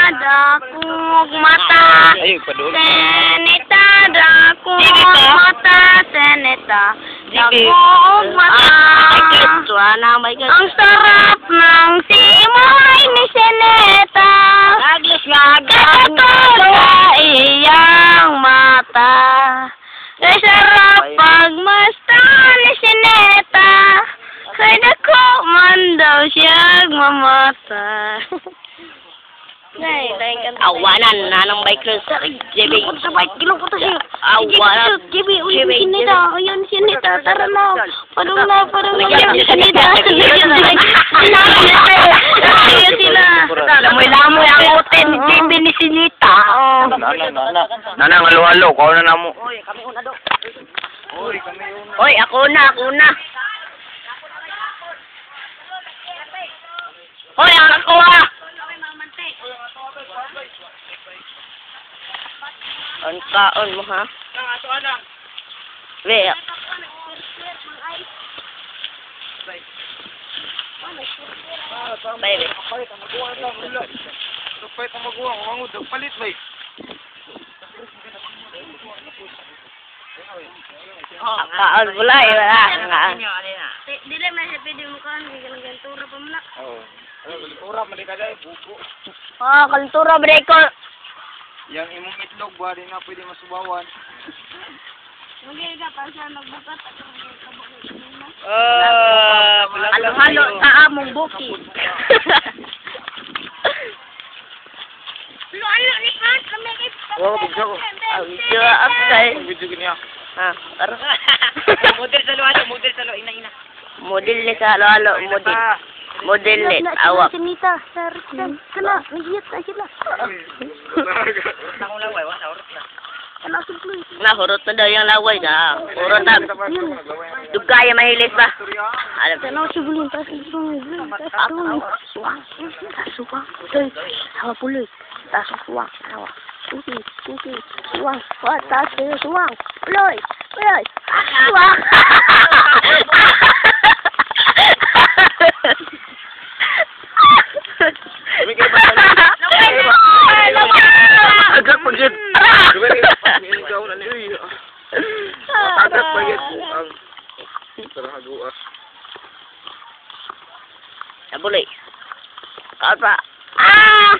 Dakog mata. Ay, padool. Senita, dakog mata. Senita, dakog mata. Ang sarap ng simoy ni Seneta. Naglis nga. Katol sa iyang mata. Kay sarap pagmasta ni Seneta. Kay dako man daw siyang mamata. Nay, nay kanta. Awanan na ng bikers. JB. Gilong sa bike, gilong po siya. Awanan. JB, uy, Sinita, ayun, Sinita, tara na. Padung na, padung na. Ayun, Sinita, Sinita. Sila, sila. Lamoy-lamoy ang ute ni JB ni Sinita. Oo. Nana, nana. Nana, halo-halo. Kau na namo. Oy, ako na, ako na. Hoy, ang ako ah. Ang kaon mo ha? Be. Baby. Palit ang maguwang, wangod, palit bay. Ang kaon wala eh, wala. Ang kaon. Dili man siya pwede mo kaan, kay kanang gantura pa man na. Oo. Ano, ura, mali ka dahil, buko. Oh, kaltura breko. Yang imong itlog ba, di na pwede masubawan. Mugay ka pa siya magbukat at Ah, Halo-halo sa among bukid. Halo ni Pat, kami kay Oh, bugsa ko. Ang video after. Video gini ah. Ah, tara. Model sa halo, model sa ina ina. Model ni sa halo-halo, model. Model ni, awak. Sinita, sir, kana, nagiyat na sila. Akong laway, wala urot na. Kana si Blue. Na, hurot na daw yung laway na. Hurot na. Dugaya mahilis ba? Alam. Kana si Blue, tas si Blue, tas Blue. Suwang, tas suwang, toy, hawa puloy, tas suwang, hawa. Tuki, tuki, suwang, wa, tas suwang, puloy, puloy, suwang. Agak pagit. Agak pagit. Ang tara hago ah. Nabuloy. Kaon pa. Ah!